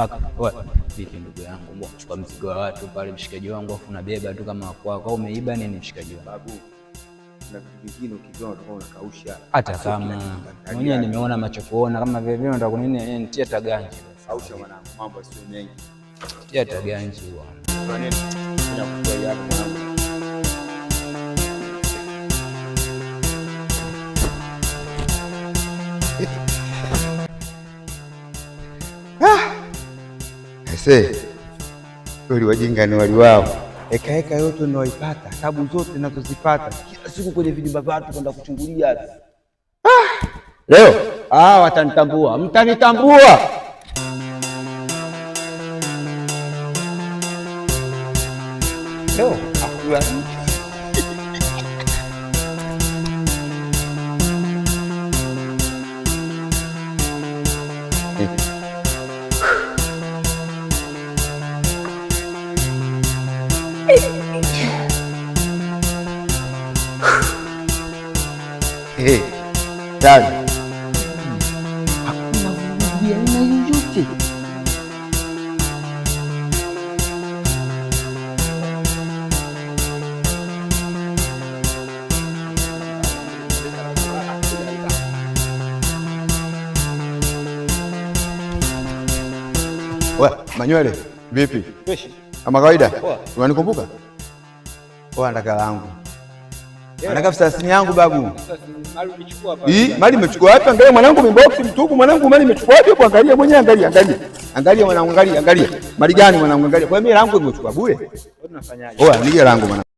Kaka, wewe vipi ndugu yangu? Mbona chukua mzigo wa watu pale mshikaji wangu afu unabeba tu kama kwako au umeiba nini mshikaji wangu? Babu, na vitu vingine ukiviona utakuwa unakausha. Hata kama mwenyewe nimeona macho kuona kama vile vile unataka kunini, nitie taganji. Kausha mwanangu, mambo sio mengi. Tia taganji bwana. Kwa nini? Ninakutoa hapo mwanangu. Aisee, kweli wajinga ni wali wao. Eka eka yote ninayoipata, tabu zote ninazozipata kila siku kwenye vijumba vya watu kwenda kuchungulia. Ah, leo watanitambua, mtanitambua. Leo hakula. Hey, dada. Hakuna vurugu ya aina yoyote. We, Manywele, vipi? Kama kawaida? Unanikumbuka? Oa, nataka langu. Nataka 30,000 yangu babu. Hii mali imechukua wapi? Angalia mwanangu, mibox mtupu mwanangu, mali imechukua wapi? Hapo angalia mwenyewe, angalia, angalia. Angalia mwanangu, angalia, angalia. Mali gani mwanangu, angalia. Kwa hiyo mimi langu imechukua bure. Tunafanyaje? Oa, nije langu mwanangu.